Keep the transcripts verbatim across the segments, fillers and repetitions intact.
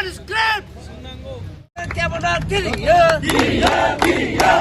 Script! Kebona kiriya. Kiriya, kiriya.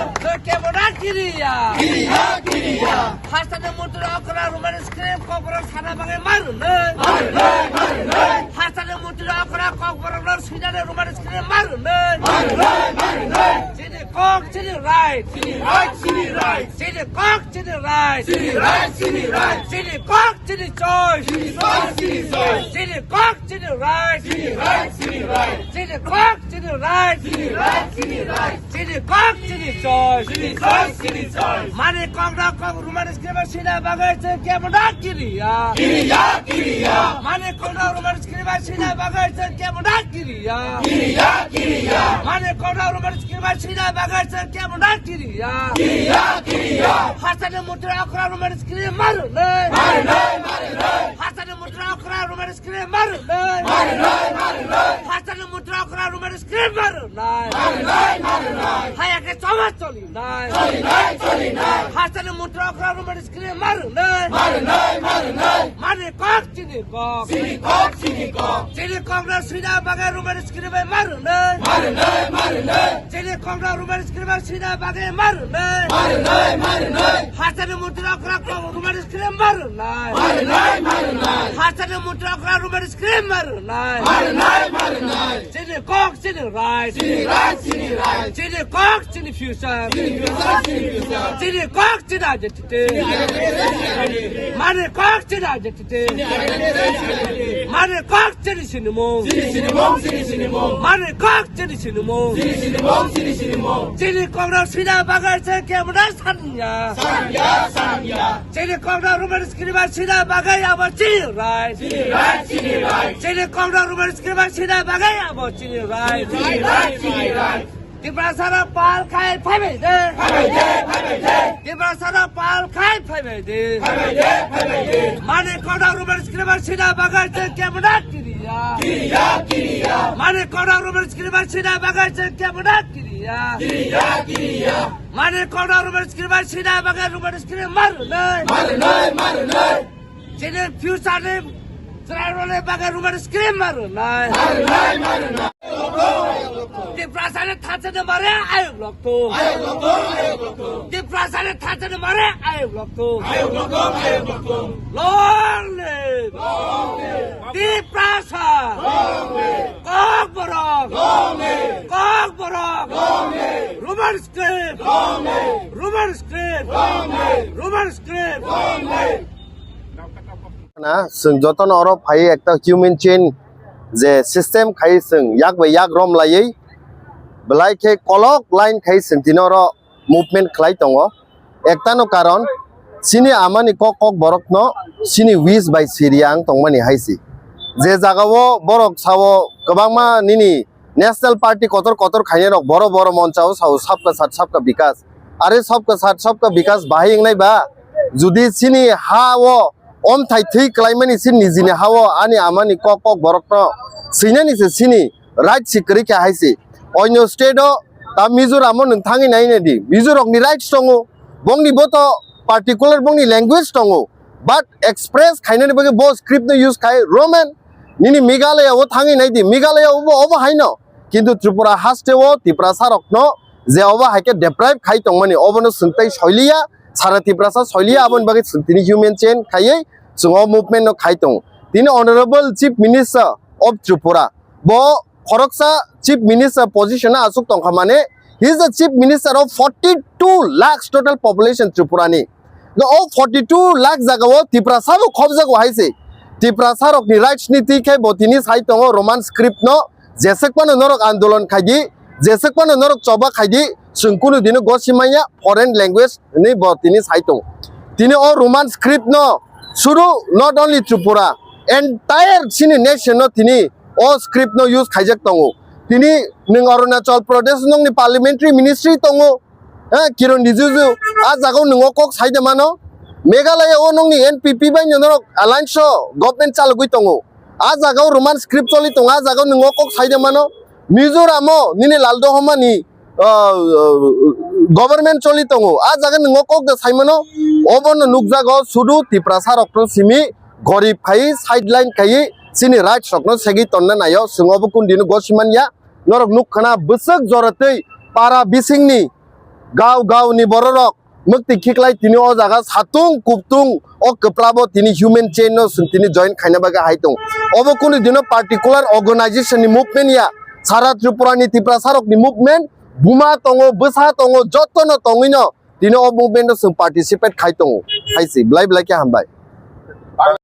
Kebona kiriya. Kiriya, kiriya. Hasteni mutri okra Roman script kokborok sana bagwi marunai. Marunai, marunai. Hasteni mutri okra kokborok no sinani Roman script marunai. Marunai, marunai. Chini kok, chini right. Chini right, chini right. Chini kok, chini right. Chini right, chini right. Chini kok, chini choice. Chini choice, chini choice. Chini kok, chini right. Chini right, chini right. Chini kok, chini right. Chini right, chini right. Chini kok, chini choice. Chini choice, chini choice. Mani kok na kok Roman script sina bagwi chwng kebona kiriya. Kiriya, kiriya. Mani kok na Roman script sina bagwi chwng kebona kiriya. Kiriya, kiriya. Mani kok na Roman script sina bagwi chwng kebona kiriya. Kiriya, kiriya. Hasteni mutri okra Roman script marunai. Marunai, marunai. Hasteni mutri okra Roman script marunai. Marunai, marunai. Hasteni mutri okra Roman script marunai. Marunai, marunai. Haya khe choma cholinai. Cholinai, cholinai. Hasteni mutri okra Roman script marunai. Marunai, marunai. Mani kok, chini kok. Chini kok, chini kok. Chini kok na sina bagwi Roman script bai marunai. Marunai, marunai. Chini kok na Roman script bai sina bagwi marunai. Marunai, marunai. Hasteni mutri okra kok Roman script marunai. Marunai, marunai. Hasteni mutri okra Roman script marunai. Marunai, marunai. Chini kok, chini right. Chini right, chini right. Chini kok, chini future. Chini future, chini future. Chini kok, chini identity. Chini identity. Mani kok, chini identity. Chini identity. Mani kok, chini sinimung. Chini sinimung, chini sinimung. Mani kok, chini sinimung. Chini sinimung, chini sinimung. Chini kok no sina bagwi chwng kebona sanya. Sanya, sanya. Chini kok na Roman script sina bagwi abo chini right. Chini right, chini right. Chini kok na Roman script sina bagwi abo chini right. Chini right, chini right. Tiprasa no pal khai phaibai de. Phaibai de, phaibai de. Tiprasa no pal khai phaibai de. Phaibai de, phaibai de. Mani kok na Roman script sina bagwi chwng kebona kiriya. Kiriya, kiriya. Mani kok na Roman script sina bagwi chwng kebona kiriya. Kiriya, kiriya. Mani kok na Roman script sina bagwi Roman script marunai. Marunai, marunai. Chini future ni chwrairokni bagwi Roman script marunai. Marunai, marunai. Tiprasa ni thansa ni mare ayuk lokthung. Ayuk lokthung, ayuk lokthung. Tiprasa ni thansa ni mare ayuk lokthung. Ayuk lokthung, ayuk lokthung. Long live. Long live. Tiprasa. Long live. Kokborok. Long live. Kokborok. Long live. Roman script. Long live. Roman script. Long live. Roman script. Long live. Na, chwng jotono oro phai ekta human chain je system khai chwng yak bai yak rom laiwi belai khe kolok line khai chwng tini oro movement khlai tongo. Ektano karon chini amani kok kok borokno chini wish bai siriya ang tongmani hai se. Je jagao borok sao kwbangma nini National Party kotor kotor khainai rok boro boro monchao sao sabka sat sabka bikas. Are sabka sat sabka bikas bahai wngnai ba judi chini ha o omthai thwi klaimani se nijini ha o ani amani kok kok borokno swinani se chini right si kwrwi kha hai se. Onyo state o ta Mizoram o nwng thangwi nai nai di. Mizo rokni rights tongo. Bongni bo to particular bongni language tongo. But express khainani bagwi bo script no use khai Roman. Nini Meghalaya o thangwi nai di. Meghalaya o bo obo haino. Kintu Tripura haste o Tiprasa rokno je obo hai khe deprive khai tongmani obono swngtai soiliya. Sara Tiprasa soiliya aboni bagwi chwng tini human chain khaiwi chwng o movement no khai tongo. Tini Honorable Chief Minister of Tripura bo khoroksa Chief Minister position o aswk tongkha mane, he is the Chief Minister of forty two lakhs total population Tripura ni. No, o forty two lakh jaga o Tiprasa bo khobjago hai se. Tiprasa rokni rights ni twi khe bo tini sai tongo Roman script no, jeswk phano norok andolon khai di, jeswk phano norok choba khai di, chwng kunu dino gosi manya foreign language hinwi bo tini sai tongo. Tini o Roman script no suru not only Tripura, entire chini nation no tini o script no use khaijak tongo. Tini nwng Arunachal Pradesh nongni parliamentary ministry tongo, eh, Kiren Rijiju, a jaga o nwng o kok sai de mano. Meghalaya o nongni N P P bai no norok alliance o government chalogwi tongo. A jaga o Roman script choli tongo, a jaga o nwng o kok sai de mano. Mizoram o nini Laldohoma ni, ah, ah, government choli tongo, a jaga nwng o kok de sai mano. Obono nukjago sudu Tiprasa rokno simi gorib khai, sideline khai, chini rights rokno segwi tonna naio, chwng obo kundino gosimanya. Norok nukkhana bwswk joratwi para bisingni gao gao ni bororok mwktwi khiklai tini o jaga satung kuptung o kwplabo tini human chain no chwng tini join khaina bagwi hai tongo. Obo kunu dino particular organization ni movement ya, sara Tripura ni Tiprasa rok ni movement, buma tongo, bwsa tongo, joto no tongwi no tini o movement no chwng participate khai tongo. Hai se, belai belai khe hambai.